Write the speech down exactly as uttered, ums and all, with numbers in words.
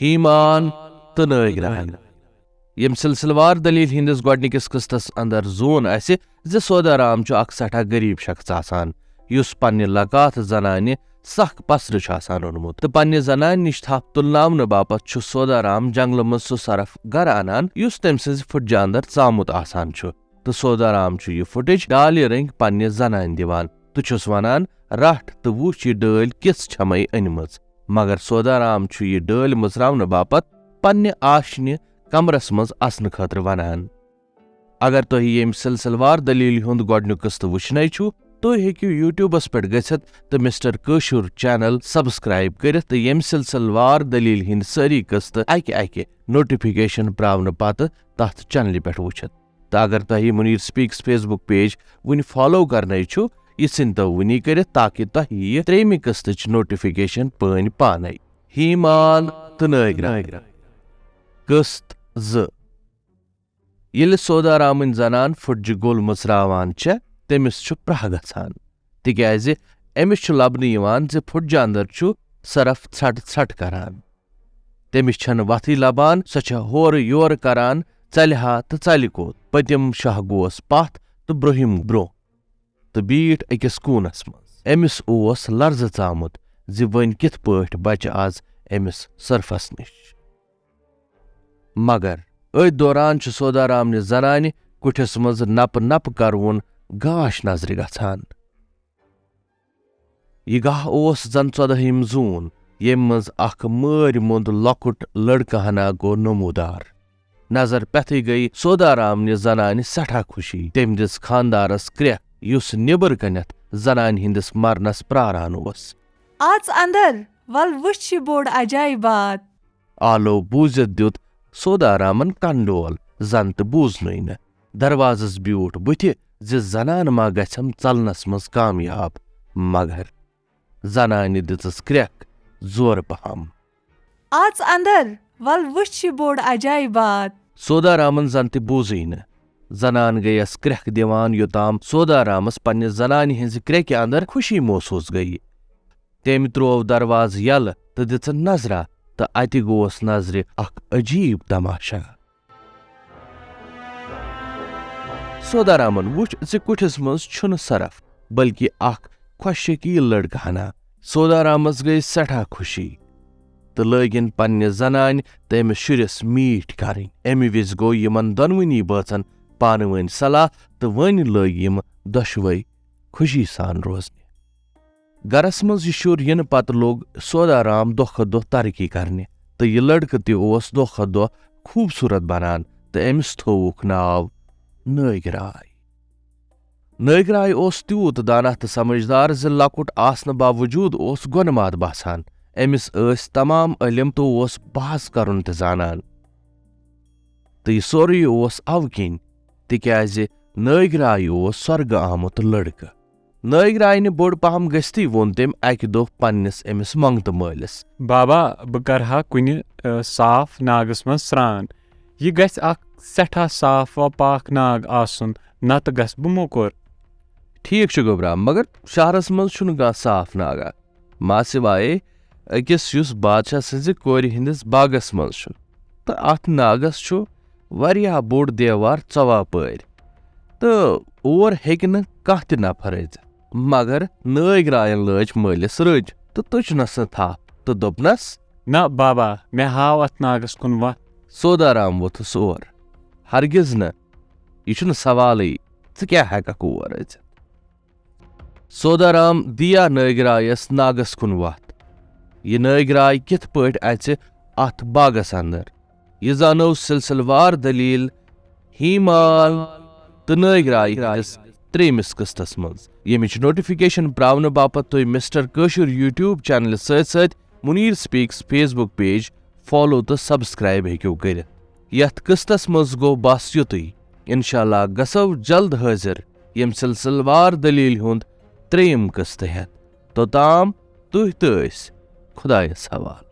ہیمان تہٕ نٲگراے۔ ییٚمہِ سلسلہٕ وار دٔلیٖل ہٕنٛدِس گۄڈٕنِکِس قٕسطس اندر زون اسہِ زِ سودارام چھُ اکھ سٮ۪ٹھاہ غریٖب شخص آسان، یُس پننہِ لکاتھ زنانہِ سخ پسرٕ چھُ آسان اوٚنمُت، تہٕ پننہِ زنانہِ نِش تھپھ تُلناونہٕ باپتھ چھُ سودارام جنگلہٕ منٛز سُہ سرف گرٕ انان، یُس تٔمۍ سٕنٛزِ پھُٹجہِ اندر ژامُت آسان چھُ۔ تہٕ سودارام چھُ یہِ فُٹج ڈالہِ رٔنٛگۍ پننہِ زنانہِ دِوان تہٕ چھُس ونان، "رٹھ تہٕ وُچھ، یہِ ڈٲلۍ کِژھ چھمے أنمٕژ۔" مگر سودارام چھُ یہِ ڈٲلۍ مٕژراونہٕ باپتھ پننہِ آشنہِ کمرس منٛز اژنہٕ خٲطرٕ ونان۔ اگر تۄہہِ ییٚمہِ سلسلہٕ وار دٔلیٖلہِ ہُنٛد گۄڈٕنیُک قٕسطہٕ وٕچھنَے چھُ، تُہۍ ہیٚکِو YouTubeس پٮ۪ٹھ گٔژھِتھ تہٕ مسٹر کٲشُر چینل سبسکرائب کٔرِتھ تہٕ ییٚمہِ سلسلہٕ وار دٔلیٖلہِ ہٕنٛدۍ سٲری قٕسطہٕ اکہِ اکہِ نوٹیفکیشن پراونہٕ پتہٕ تتھ چینلہِ پٮ۪ٹھ وٕچھِتھ۔ تہٕ اگر تۄہہِ منیر سپیکس Facebook پیج وُنہِ فالو کرنَے چھُ، یہِ ژھٕنۍ تو وُنی کٔرِتھ تاکہِ تۄہہِ یِیہِ ترٛیٚیِمہِ قٕسطٕچ نوٹیفکیشن پٲنۍ پانے۔ ہیمان تہٕ نٲگرا۔ قٕسط زٕ۔ ییٚلہِ سودارامٕنۍ زنان فُٹجہِ گوٚل مٕژراوان چھےٚ، تٔمِس چھُ پرٛاہ گژھان، تِکیازِ أمِس چھُ لبنہٕ یِوان زِ فُٹجہِ اندر چھُ سرف ژھٹھ ژھٹھ کران۔ تٔمِس چھَنہٕ وَتھٕے لبان، سۄ چھےٚ ہورٕ یورٕ کران، ژَلہِ ہا تہٕ ژَلہِ کوٚت، پٔتِم شاہ گوس پَتھ تہٕ برٛونٛہِم برٛونٛہہ، تہٕ بیٖٹھ أکِس کوٗنَس منٛز۔ أمِس اوس لرزٕ ژامُت زِ وۄنۍ کِتھ پٲٹھۍ بچہِ از أمِس سرفس نِش۔ مگر أتھۍ دوران چھُ سودارامنہِ زنانہِ کُٹھِس منٛز نپہٕ نپہٕ کروُن گاش نظرِ گژھان۔ یہِ گاہ اوس زن ژۄدہِم زوٗن، ییٚمہِ منٛز اکھ مٲرۍ موٚنٛد لۄکُٹ لڑکہٕ ہنا گوٚو نمودار۔ نظر پٮ۪تھٕے گٔیہِ سودارامنہِ زنانہِ سٮ۪ٹھاہ خوشی۔ تٔمۍ دِژ خاندارس کرٛٮ۪کھ، یُس نیبر کنٮ۪تھ زنانہِ ہٕنٛدِس مرنس پراران اوس۔ اژ اندر، ول وٕچھ یہِ بوٚڑ عجایبات۔ آلو بوٗزِتھ دیُت سودارامن کنڈول، زن تہِ بوٗزنُے نہٕ۔ دروازس بیوٗٹھ بٕتھِ زِ زنان ما گژھٮ۪م ژلنس منٛز کامیاب، مگر زنانہِ دِژٕس کرٛٮ۪کھ زورٕ پہم۔ اژ اندر، ول وٕچھ یہِ بوٚڑ عجایبات۔ سودارامن زن تہِ بوٗزٕے نہٕ۔ زنان گٔیس کرٛٮ۪کھ دِوان، یوٚتام سودارامس پننہِ زنانہِ ہٕنٛزِ کرٛٮ۪کہِ اندر خوشی محسوٗس گٔیہِ۔ تٔمۍ تروو دروازٕ یلہٕ تہٕ دِژٕن نظرہ، تہٕ اتہِ گوس نظرِ اکھ عجیب تماشا۔ سودارامن وُچھ زِ کُٹھِس منٛز چھُنہٕ سرف، بلکہِ اکھ خۄشکی لڑکہٕ ہنا۔ سودارامس گٔیہِ سٮ۪ٹھاہ خوشی تہٕ لٲگِن پننہِ زنانہِ تہٕ أمِس شُرِس میٖٹھۍ کرٕنۍ۔ اَمہِ وِزِ گوٚو یِمن دۄنوٕنی بٲژن پانہٕ وٲنۍ صلاح تہٕ وۄنۍ لٔگۍ یِم دۄشوے خوشی سان روزنہِ۔ گرس منٛز یہِ شُر یِنہٕ پتہٕ لوٚگ سودارام دۄہ کھۄتہٕ دۄہ ترقی کرنہِ تہٕ یہِ لڑکہٕ تہِ اوس دۄہ کھۄتہٕ دۄہ خوٗبصوٗرت بنان تہٕ أمِس تھووُکھ ناو نٲگۍ راے۔ نٲگۍ راے اوس تیوٗت دانا تہٕ سمجھدار زِ لۄکُٹ آسنہٕ باوجوٗد اوس گۄنہٕ ماد باسان۔ أمِس ٲسۍ تمام علم تہٕ اوس بحث کرُن تہِ زانان۔ تہٕ یہِ سورُے اوس اَوٕ کِنۍ تِکیازِ نٲگۍ راے اوس سۄرگہٕ آمُت لڑکہٕ۔ نٲگۍ راینہِ بوٚڑ پہم گٔژھتٕے ووٚن تٔمۍ اکہِ دۄہ پننِس أمِس منٛگتہٕ مٲلِس۔ بابا، بہٕ کرٕ ہا کُنہِ، ٲ، صاف ناگس منٛز سرٛان۔ یہِ گژھِ اکھ سٮ۪ٹھاہ صاف و پاک ناگ آسُن، نتہٕ گژھٕ بہٕ موٚکُر۔ ٹھیٖک چھُ گوٚبرا، مگر شہرس منٛز چھُنہٕ کانٛہہ صاف ناگا، ما سوائے أکِس یُس بادشاہ سٕنٛزِ کورِ ہٕنٛدِس باغس منٛز چھُ، تہٕ اتھ ناگس چھُ واریاہ بوٚڑ دیوار ژۄواپٲرۍ، تہٕ اور ہیٚکہِ نہٕ کانٛہہ تہِ نفر أژِتھ۔ مگر نٲگۍ راین لٲج مٲلِس رٔج تہٕ تُجنس نہٕ تھپھ تہٕ دوٚپنس، نہ بابا، مےٚ ہاو اتھ ناگس کُن وتھ۔ سودارام ووٚتھُس اور۔ ہرگز نہٕ، یہِ چھُنہٕ سوالٕے، ژٕ کیٛاہ ہٮ۪ککھ اور أژِتھ؟ سودارام دِیا نٲگۍ رایس ناگس کُن وتھ۔ یہِ نٲگۍ راے کِتھ پٲٹھۍ اژِ اتھ باغس اندر؟ یہِ زانو سلسلہٕ وار دٔلیٖل ہیمان تہٕ نٲگۍ راے ہٕنٛدِس ترٛیٚیمِس قٕسطس منٛز، ییٚمِچ نوٹیفکیشن پراونہٕ باپتھ تُہۍ مسٹر کٲشُر YouTube چینلہِ سۭتۍ سۭتۍ Munir specs Facebook page follow تہٕ سبسکرائب ہیٚکِو کٔرِتھ۔ یتھ قٕسطس منٛز گوٚو بس یُتُے۔ انشاءاللہ گژھو جلد حٲضِر ییٚمہِ سلسلہٕ وار دٔلیٖلہِ ہُنٛد ترٛیٚیِم قٕسطہٕ ہٮ۪تھ۔ توٚتام تُہۍ تہٕ أسۍ خۄدایس حوالہٕ۔